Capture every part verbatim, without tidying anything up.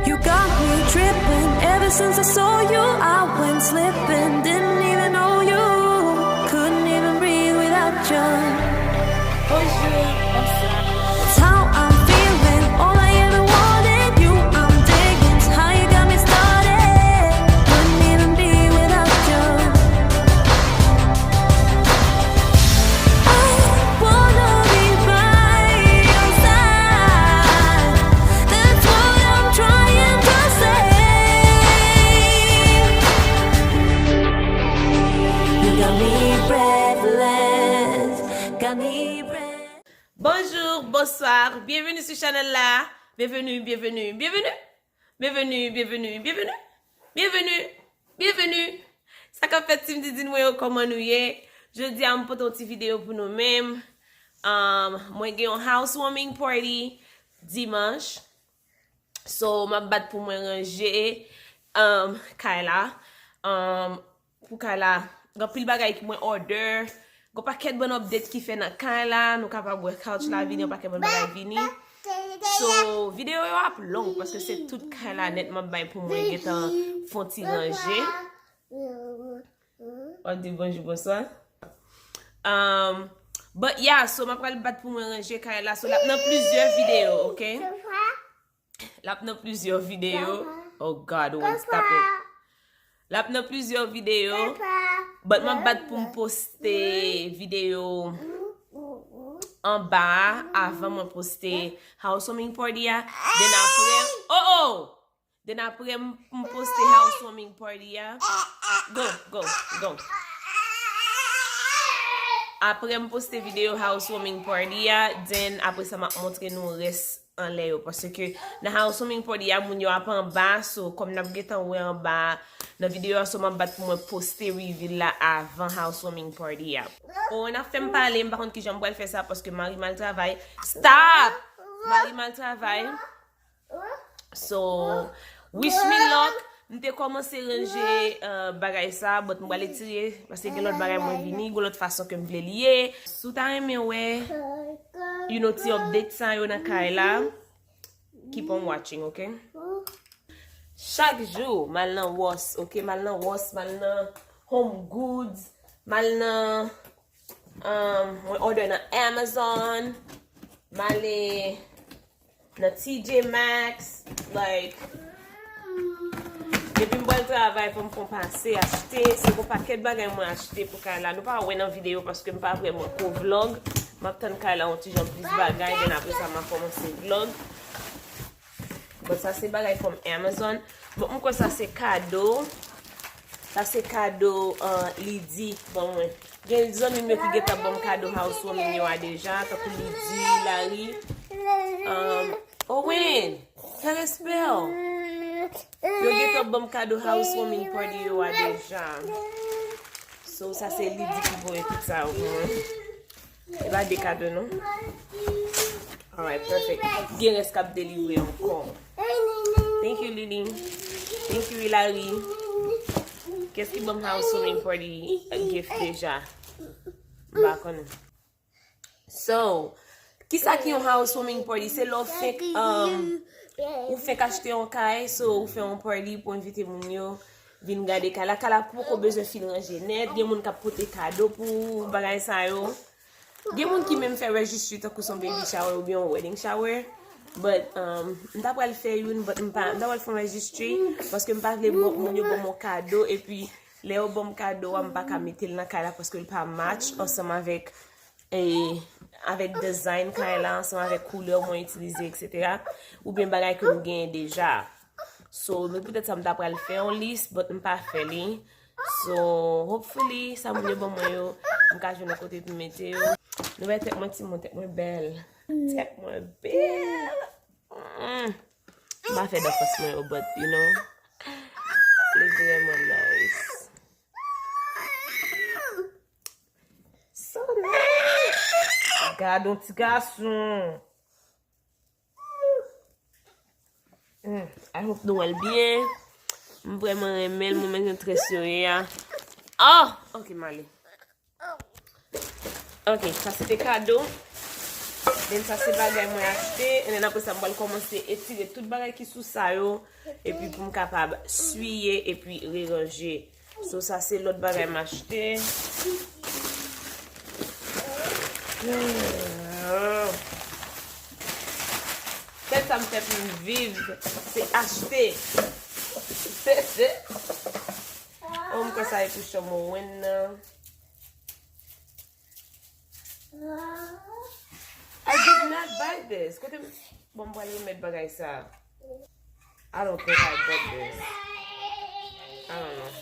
You got me tripping. Ever since I saw you, I went slipping. Didn't even know you. Couldn't even breathe without you. Bonjou, bonswa. It's how I'm feeling. All I ever wanted, you I'm digging. It's how you got me started. Couldn't even be without you. I wanna be by your side. That's what I'm trying to say. You got me breathless, got me breathless. Bonjou, bonswa, byenveni sou chanèl la. Byenveni, byenveni, byenveni. Byenveni, byenveni, byenveni. Byenveni, byenveni. Sa k ap fèt, Team Didine mwen yo, kòman nou ye? Jodi a, m pote yon ti videyo pou nou menm. Um, mwen gen yon housewarming party dimanch. So, m ap bat pou mwen ranje, um, kay la. Um, pou kay la, gen anpil bagay ki mwen order. Gen pakèt bann update ki fè nan kay la. Nou kapab wè couch la vini, yon pakèt bann bagay vini. So, videyo yo ap long paske se tout kay la nèt m ap bay pou mwen gentan fè yon ti ranje. W ap di bonjou, bonswa. Um, but yeah, so m ap pral bat pou mwen ranje kay la. So, l ap nan plizyè videyo, ok? L ap nan plizyè videyo. Oh God, Wayne, stop it. L ap nan plizyè videyo. But m ap bat pou m poste videyo anba a avan mwen poste housewarming party a. Then apre, oh, oh! Then apre m, m poste housewarming party a. Go, go, go. Apre m poste videyo housewarming party a, then apre sa m ap montre nou rès anlè yo. Paske nan housewarming party a, moun yo ap anba, so kòm n ap gentan wè anba nan videyo a, so m ap bat pou mwen poste reveal la avan housewarming party a. Oh, n ap fè m pale, m pa konn kijan m pral fè sa paske mari m al travay. Stop! Mari m al travay. So, wish me luck. M te kòmanse ranje, uh, bagay sa, but m pral etire, paske gen lòt bagay mwen vini, gen lòt fason ke m vle li ye. Si w ta renmen wè, you know, ti update sa yo nan kay la, keep on watching, ok? Chak jou, m al nan Ross, ok? M al nan Ross, m al nan Home Goods, m al nan, um, mwen order nan Amazon, m ale nan T J Maxx, like, depi m pral travay, fò m fè yon pase achte, se yon pakèt bagay mwen achte pou kay la. Nou pa wè nan videyo paske m pa vrèman ko vlog. M ap tann kay la yon ti jan plis bagay, then apre sa m a kòmanse vlog. But sa se bagay from Amazon. But m kwè sa se kado. Sa se kado, uh, Lidi ban mwen. Gen zanmi m yo ki gentan ban m kado housewarming yo a deja, tankou Lidi, Larry, um, Owen, fè respè w. Yo gentan ban m kado housewarming party yo a deja. So, sa se Lidi ki voye tout sa yo pou mwen. E pa de kado, non? Alright, perfect. Gen rès k ap delivre ankò. Thank you, Lily. Thank you, Hilary. Kiyès ki ban m housewarming party gift deja? M pa konnen. So, kisa ki yon housewarming party? Se lè w fenk, um, ou fenk achte yon kay, so ou fè yon party pou envite moun yo vin gade kay la. Kay la poko bezwen fin ranje nèt. Gen moun k ap pote kado pou bagay sa yo. Gen moun ki menm fè registry tankou son baby shower oubyen yon wedding shower. But, um, m ta pral fè youn, but m pa, m ta pral fè yon registry paske m pa vle bon, moun yo ban m yon kado, epi lè yo ban m kado a, m pa ka mete l nan kay la paske l pa match ansanm avèk, e, avèk design kay la, ansanm avèk koulè mwen itilize, et cetera. Oubyen bagay ke m genyen deja. So, men poutèt sa m ta pral fè yon lis, but m pa fè li. So, hopefully, sa moun yo ban mwen yo, m ka jwenn yon kote pou m mete yo. Nou wè tèt mwen timoun, tèt mwen bèl. Tèt mwen bèl. Mm. M pa fè dan fòs mwen yo, but, you know, li vrèman nice. So nice. Gad yon ti gason. Hmm, I hope nou wè l byen. M vrèman renmen l, mwen menm jan très serye a. Oh! Ok, m ale. Ok, sa se te kado. Men sa se bagay mwen achte, and then apre sa m pral kòmanse etire tout bagay ki sou sa yo, epi pou m kapab siye epi reranje. So sa se lòt bagay m achte. Tèt sa m fè pou m viv, se achte. Oh, m kwè sa e pou chanm Owen nan. I did not buy this. Kote m, bon, m pral remèt bagay sa. I don't think I bought this. I don't know.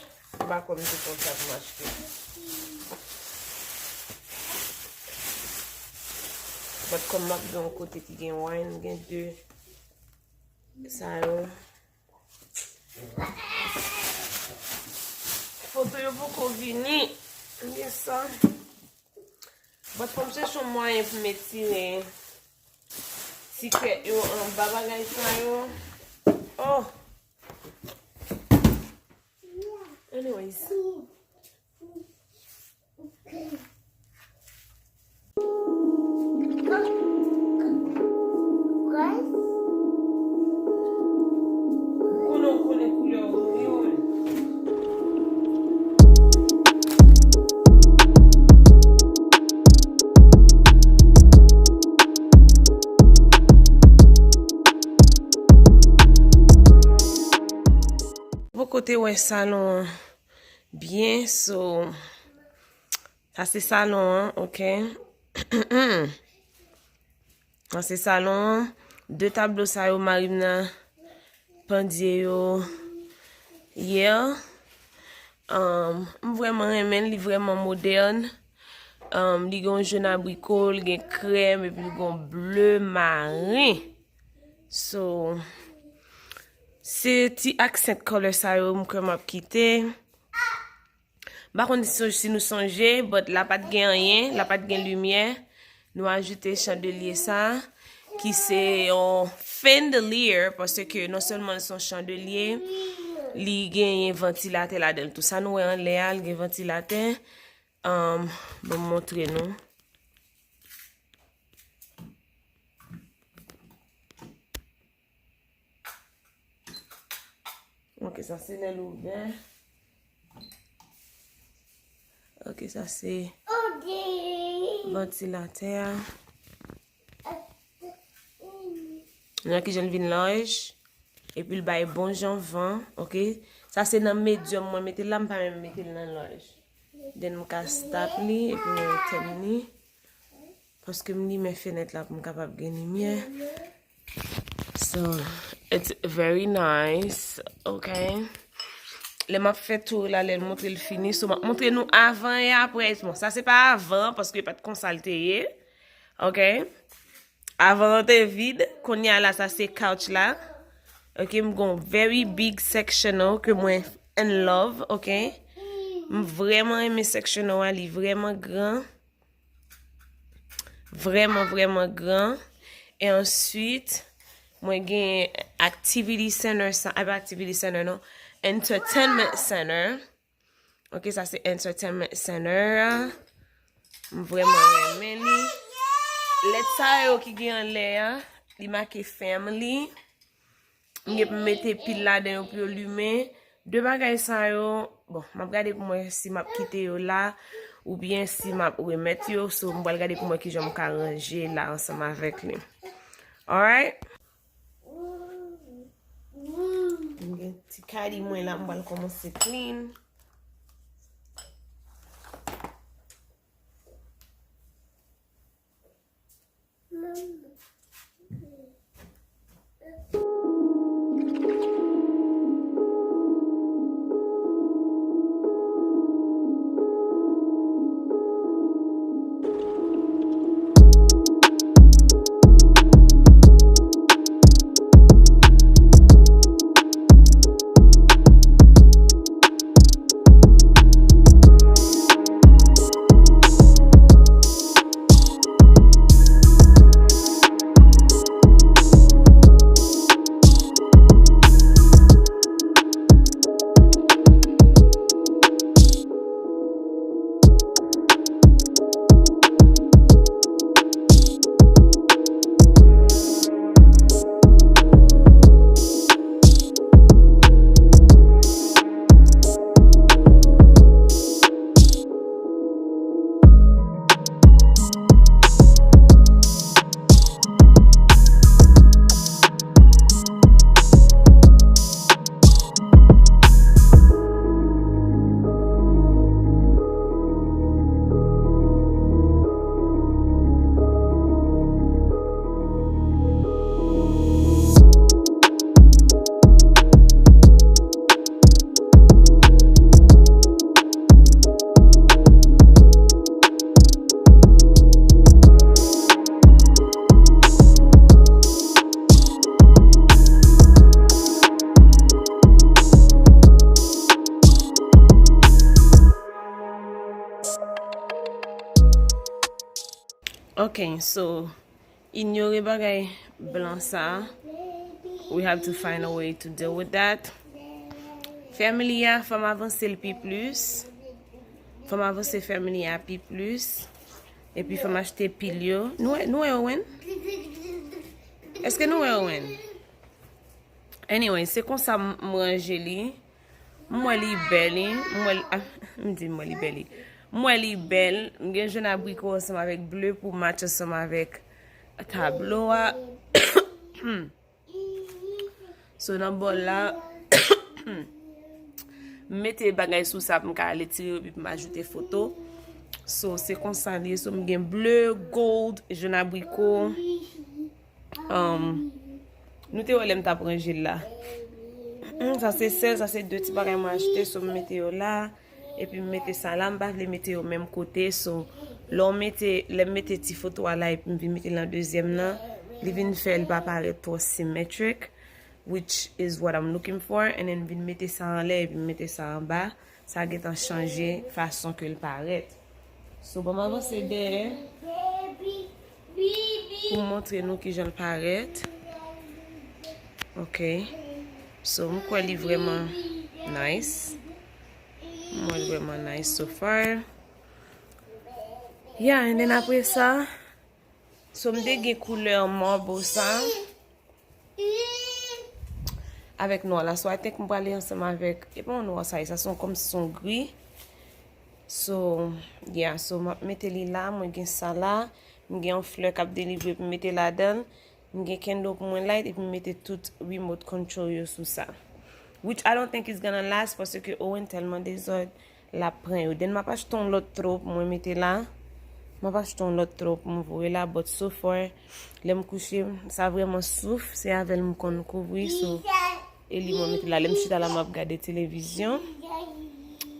M pa kwè m te konn sa pou m achte. But kòm m ap gen yon kote ki gen wine, m gen de sa yo. Foto yo poko vini. M gen sa. But fò m chèche yon mwayen pou m etire ti krèt yo anba bagay sa yo. Oh. Anyways. Bon, kote wè salon an byen, so, sa se salon an, ok. Sa se salon an. De tablo sa yo, mari m nan pandye yo yè. Um, m vrèman renmen l, li vrèman modèn. Um, li gen yon jòn abriko, li gen krèm, epi li gen yon ble maren. So, se ti accent color sa yo m kwè m ap kite. M pa konn si, si nou sonje, but la pa t gen anyen, la pa t gen limyè. Nou ajoute chandelye sa, ki se yon fendelier, paske non sèlman l se yon chandelye, li genyen vantilatè ladan l tou. Sa nou wè anlè a, l gen vantilatè. Um, bon, m montre nou. Ok, sa se lè l ouvè. Ok, sa se vantilatè a. Nan kijan l vin laj. Epi l bay bon jan van, ok. Sa se nan medium mwen mete l la, m pa menm mete l nan laj. Then m ka stop li, epi mwen etèn li. Paske m limen fenèt la pou m kapab gen limyè. So, it's very nice, ok. Lè m ap fè tour la, lè l montre l fini, so m ap montre nou avan e apre. Bon, sa se pa avan, paske pa t konsa l te ye, ok. Avan an te vid, kounye a la, sa se couch la. Ok, m gon very big sectional ke mwen in love, ok. M vrèman renmen sectional a, li vrèman gran. Vrèman, vrèman gran. E answit, mwen gen activity center, sa, a pa activity center, non. Entertainment center. Ok, sa se entertainment center a. M vrèman renmen li. Lèt sa yo ki gen anlè a, li make family. M gen pou m mete pil ladan yo pou yo limen. De bagay sa yo, bon, m ap gade pou m wè si m ap kite yo la, oubyen si m ap remèt yo. So, m pral gade pou m wè kijan m ka ranje la ansanm avèk li. Alright? M gen ti kadi mwen la, m pral kòmanse clean. Ok, so, inyore bagay blan sa. We have to find a way to deal with that. Family a, fò m avanse l pi plis. Fò m avanse family a pi plis. Epi fò m achte pil yo. Nou wè, nou wè Owen? Èske nou wè Owen? Anyway, se konsa m, m ranje li. M wè li bèl, wi. M wè li, ah, m di m wè li bèl, wi. M wè li bèl. M gen jòn abriko ansanm avèk ble pou match ansanm avèk tablo a. So, nan bòl la, m mete bagay sou sa pou m ka ale tire yo, epi pou m ajoute foto. So, se konsa li ye. So, m gen ble, gold, jòn abriko. Um, nou te wè lè m t ap ranje l la. Sa se sèl, sa se de ti bagay mwen achte, so m mete yo la. Epi m mete sa la, m pa vle mete yo menm kote, so lè w mete, lè m mete ti foto a la epi m vin mete l nan dezyèm nan, li vin fè l pa parèt twò symmetric, which is what I'm looking for, and then m vin mete sa anlè epi m mete sa anba, sa gentan chanje fason ke l parèt. So, ban m avanse dèyè pou m montre nou kijan l parèt. Ok. So, m kwè li vrèman nice. M wè l vrèman nice so far. Yeah, and then apre sa, so m te gen koulè marble sa avèk nwa la. So, I think m prale ansanm avèk, e pa yon nwa sa ye, sa se yon kòm si se yon gri. So, yeah, so m ap mete li la, mwen gen sa la, m gen yon flè k ap delivre pou m mete ladan l, m gen candle pou mwen light, epi m mete tout remote control yo sou sa. Which I don't think it's gonna last, paske Owen tèlman dezòd, l ap pran yo. Then m ap achte yon lòt throw pou mwen mete la. M ap achte yon lòt throw pou mwen voye la, but so far, lè m kouche, sa vrèman souf, se avè l m konn kouvri, so, e li mwen mete la. Lè m chita la, m ap gade televizyon.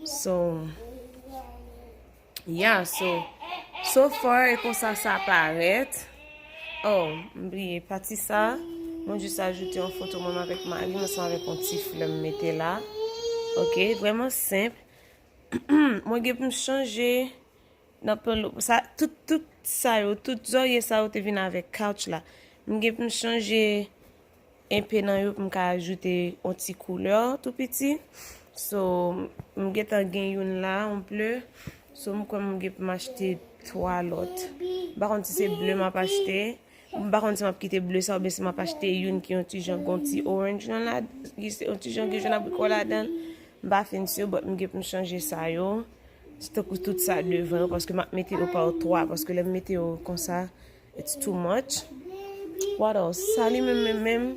So, yeah, so, so far, e konsa sa parèt. Oh, m bliye pati sa. Mwen jis ajoute yon foto mwen avèk mari m ansanm avèk yon ti flè m mete la. Ok, vrèman senp. Mwen gen pou m chanje nan polo sa, tout, tout sa yo, tout zòrye sa yo te vin avèk couch la. M gen pou m chanje enpe nan yo pou m ka ajoute yon ti koulè tou piti. So, m gentan gen youn la, yon ble. So, m kwè m gen pou m achte twa lòt. M pa konn si se ble m ap achte. M pa konn si m ap kite ble sa oubyen si m ap achte youn ki yon ti jan, gon ti orange nan la, ki se yon ti jan gen jòn abriko ladan l. M pa fin si, but m gen pou m chanje sa yo. Se tankou tout sa devan yo, paske m ap mete yo pa twa, paske lè m mete yo konsa, it's too much. What else? Sa li menm, menm, menm.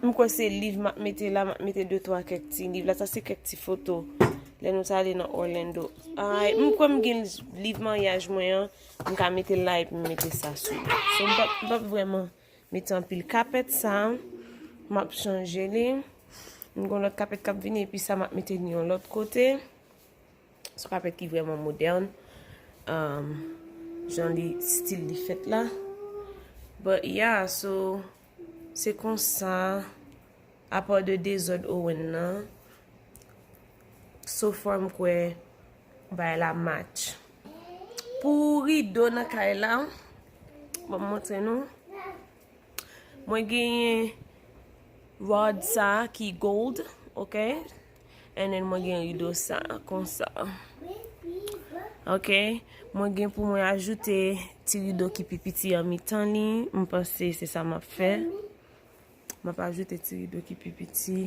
M kwè se liv m ap mete la, m ap mete de twa kèk ti liv la. Sa se kèk ti foto. Lè nou t ale nan Orlando. Ay, m kwè m gen liv maryaj mwen an. M ka mete l la epi m mete sa sou li. So, m p ap, m p ap vrèman mete anpil kapèt sa. M ap chanje li. M gen yon lòt kapèt k ap vini epi sa m ap mete li yon lòt kote. Se yon kapèt ki vrèman modèn. Um, jan li, stil li fèt la. But yeah, so, se konsa, apa de dezòd Owen nan, so far m kwè bay la match. Pou rido nan kay la, ban m montre nou. Mwen genyen rod sa ki gold, ok? And then mwen gen rido sa, konsa. Ok? Mwen gen pou mwen ajoute ti rido ki pi piti an mitan li. M panse se sa m ap fè. M ap ajoute ti rido ki pi piti,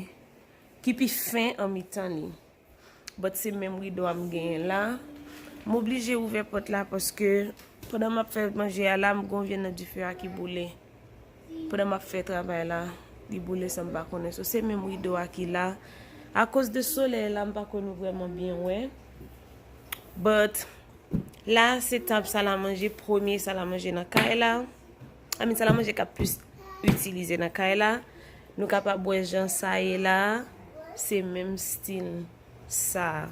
ki pi fen an mitan li. But se menm rido a m genyen la. M oblije ouvè pòt la paske pandan m ap fè manje a la, m gon vyann nan dife a ki boule. Pandan m ap fè travay la, li boule san m pa konnen. So, se menm rido a ki la. Akoz de solèy la, m pa kwè nou vrèman byen wè. But, la, se tab salamanje, premye salamanje nan kay la. I mean, salamanje k ap plis itilize nan kay la. Nou kapab wè jan sa ye la. Se menm stil sa,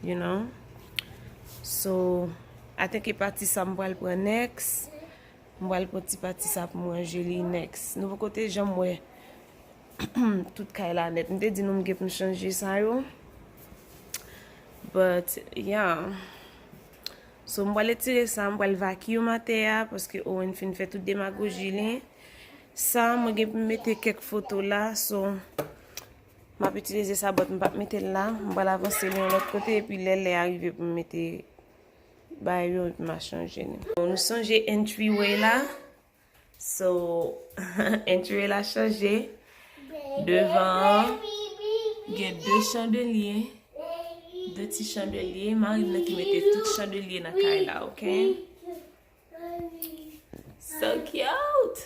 you know. So, I think e pati sa m pral pran next. M pral pran ti pati sa pou m ranje li next. Nou poko te janm wè tout kay la nèt. M te di nou m gen pou m chanje sa yo. But, yeah. So, m pral etire sa, m pral vacuum atè a, paske Owen fin fè tout demagoji li. Sa, mwen gen pou m mete kèk foto la, so, m ap itilize sa, but m p ap mete l la. M pral avanse li yon lòt kote, epi lè lè a rive pou m mete bagay yo, epi m a chanje li. Nou sonje entryway la? So, entryway la chanje. Devan an, gen de chandelye. De ti chandelye. Mari m nan ki mete tout chandelye nan kay la, ok? So cute!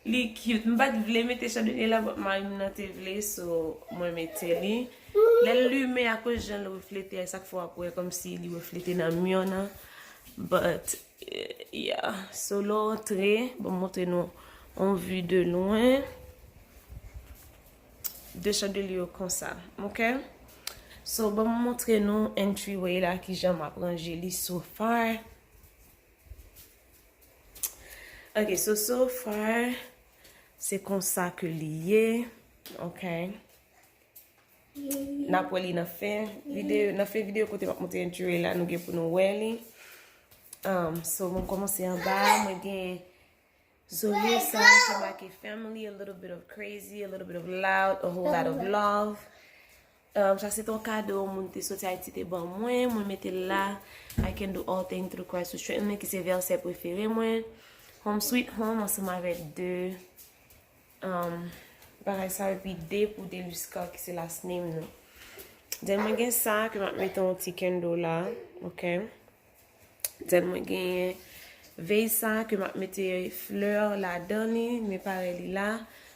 Li cute. M pa t vle mete chandelye la, but mari m nan te vle, so mwen mete li. Lè l limen, akoz jan l reflete a, sa k fè w ap wè kòmsi li reflete nan mi an nan. But, eh, yeah. So, lè w antre, ban m montre nou on vi de lwen. De chandelye yo konsa, ok? So, ban m montre nou entryway la, kijan m ap ranje li so far. Ok, so, so far, se konsa ke li ye, ok? N ap wè li nan fen videyo, nan fen videyo kote m ap montre entryway la, nou gen pou nou wè li. Um, so, mwen kòmanse anba, mwen gen zorye sa ki make family, a little bit of crazy, a little bit of loud, a whole lot of love. Um, sa se te yon kado moun te soti Ayiti te ban mwen, mwen mete l la. I can do all things through Christ who strengthen me, ki se vèsè prefere mwen. Home sweet home ansanm avèk de, um, bagay sa yo, epi de pou Deluska ki se last name nou. Then mwen gen sa ke m ap mete yon ti candle la, ok? Then mwen genyen vase sa ke m ap mete flè ladan li, men parèy li la.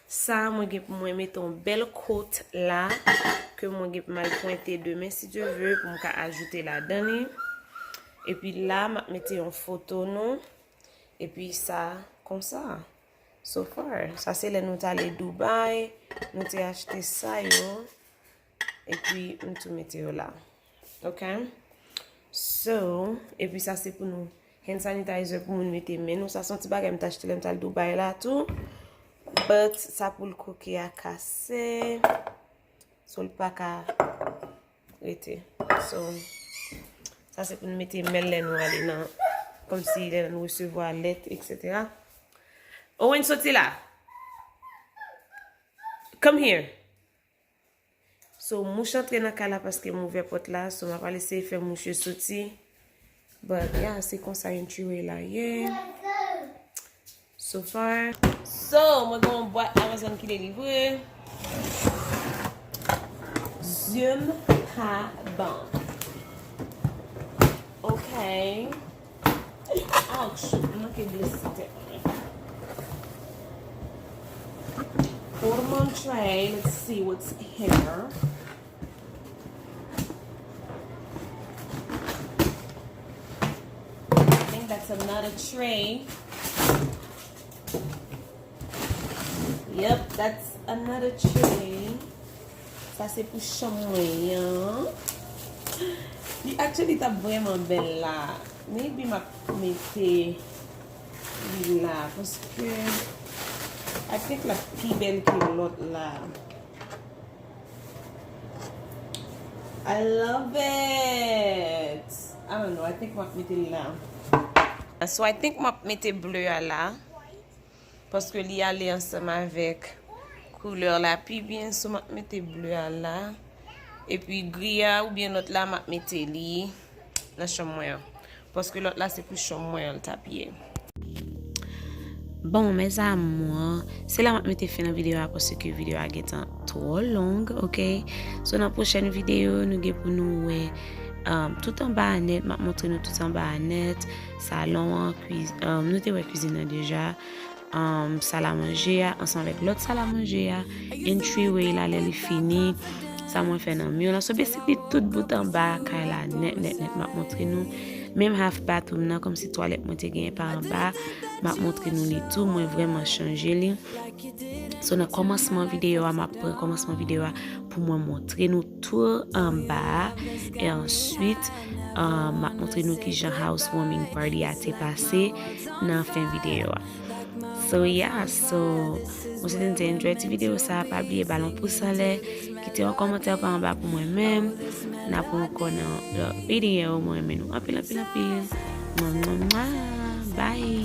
Sa mwen gen pou mwen mete yon bèl coat la, ke mwen gen pou m al pwente demen si Dye ve, pou m ka ajoute ladan li. Epi la, m ap mete yon foto nou. Epi sa, konsa. So far, sa se lè nou t ale Dubai, nou te achte sa yo, epi m tou mete yo la. Ok? So, epi sa se pou nou hand sanitizer pou moun mete men nou. Sa se yon ti bagay m t achte lè m t al Dubai la tou. But, sa pou l koke a kase. So, l pa ka rete. So, sa se pou nou mete men l lè nou ale nan, kòmsi lè nou resevwa lèt, et cetera. Owen, soti la. Come here. So, mouch antre nan kay la paske m ouvè pòt la. So, m ap al eseye fè mouch yo soti. But, yeah, se konsa entryway la ye. So far. So, mwen gen yon bwat Amazon ki delivre. Zye m pa ban. Ok. Ouch, mwen manke blese tèt mwen. Pour montrer, let's see what's here. I think that's another tray. Yep, that's another tray. Sa se pou chanm mwen an. Li actually t ap vrèman bèl la. Maybe m ap mete li la, paske I think l ap pi bèl ke lòt la. I love it. I don't know, I think m ap mete l la. So I think m ap mete ble a la. Paske li ale ansanm avèk koulè la pi byen, so m ap mete ble a la. Epi gri a oubyen lòt la, m ap mete li nan chanm mwen an. Paske lòt la, se pou chanm mwen an l t ap ye. Bon, mes amours, se la m ap mete fen nan videyo a paske videyo a gentan twò long, ok? So, nan pwochèn videyo, nou gen pou nou wè, um, tout anba a nèt, m ap montre nou tout anba a nèt, salon an, kwiz-, um, nou te wè kwizin nan deja, um, sal a manje a, ansanm avèk lòt sal a manje a, entryway la lè li fini, sa mwen fè nan mi lan. So, basically, tout bout anba a kay la nèt, nèt, nèt, m ap montre nou. Menm half bathroom nan, kòmsi twalèt mwen te genyen pa anba, m ap montre nou li tou. Mwen vrèman chanje li. So, nan kòmansman videyo a, m ap pran kòmansman videyo a pou mwen montre nou tou anba a. E answit, ah, m ap montre nou kijan housewarming party a te pase nan fen videyo a. So yeah, so mwen swete n te enjoy ti videyo sa. Pa bliye ba l yon pous anlè, kite yon kòmantè pa anba pou mwen menm. N ap wè ankò nan lòt videyo. Mwen renmen nou anpil anpil anpil. Mwa, mwa, mwa. Bye.